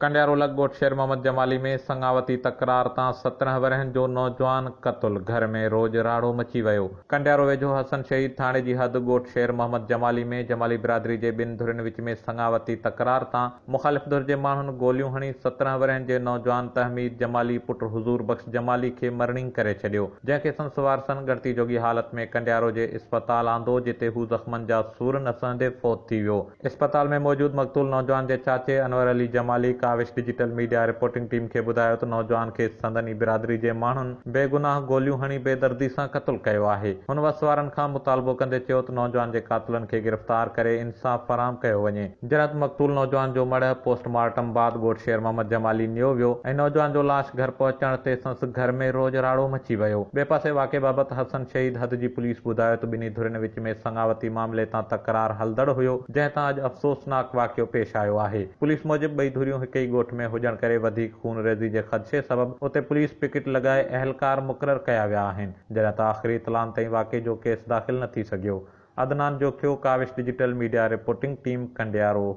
ڪنڊيارو لڳ ڳوٺ شير محمد جمالي ۾ سڱاوتي تڪرار تان 17 ورهين جو نوجوان قتل، گهر ۾ روڄ راڙو مچي ويو. ڪنڊيارو ويجهو حسن شهيد ٿاڻي جي حد ڳوٺ شير محمد جمالي ۾ جمالي برادري جي ٻن ڌرين وچ ۾ سڱاوتي تڪرار تان مخالف ڌر جي ماڻهن گوليون هڻي 17 ورهين جي نوجوان تحميد جمالي پٽ حضور بخش جمالي کي مرڻينگ ڪري ڇڏيو، جنهن کي سندس وارثن ڳڻتي جوڳي حالت ۾ ڪنڊيارو جي اسپتال آندو، جتي هو زخمن جا سور نه سهندي فوت ٿي ويو. اسپتال ۾ موجود مقتول نوجوان جي چاچي Anwar Ali Jamali Kawish digital media reporting team کي ٻڌايو ته نوجوان کي سندن ئي برادري جي ماڻهن بيگناهه گوليون هڻي بيدردي سان قتل ڪيو آهي. هن وس وارن کان مطالبو ڪندي چيو ته نوجوان جي قاتلن کي گرفتار ڪري انصاف فراهم ڪيو وڃي. جڏهن ته مقتول نوجوان جو مڙهه پوسٽ مارٽم بعد ڳوٺ شير محمد جمالي نيو ويو ۽ نوجوان جو لاش گهر پهچڻ تي سندس گهر ۾ روڄ راڙو مچي ويو. ٻئي پاسي واقعي بابت حسن شهيد حد جي پوليس ٻڌايو ته ٻنهي ڌرين وچ ۾ سڱاوتي معاملي تان تڪرار هلندڙ هيو، جنهن تان اڄ افسوسناڪ واقعو پيش آيو آهي. پوليس موجب ٻئي ڌريون هڪ ئي ڳوٺ ۾ هجڻ ڪري وڌيڪ خونريزي جي خدشي سبب اتي پوليس پڪٽ لڳائي اهلڪار مقرر ڪيا ويا آهن، جڏهن ته آخري اطلاعن تائين واقعي جو ڪيس داخل نه ٿي سگهيو. Adnan Jokhio, Kawish digital media reporting team, Kandiaro.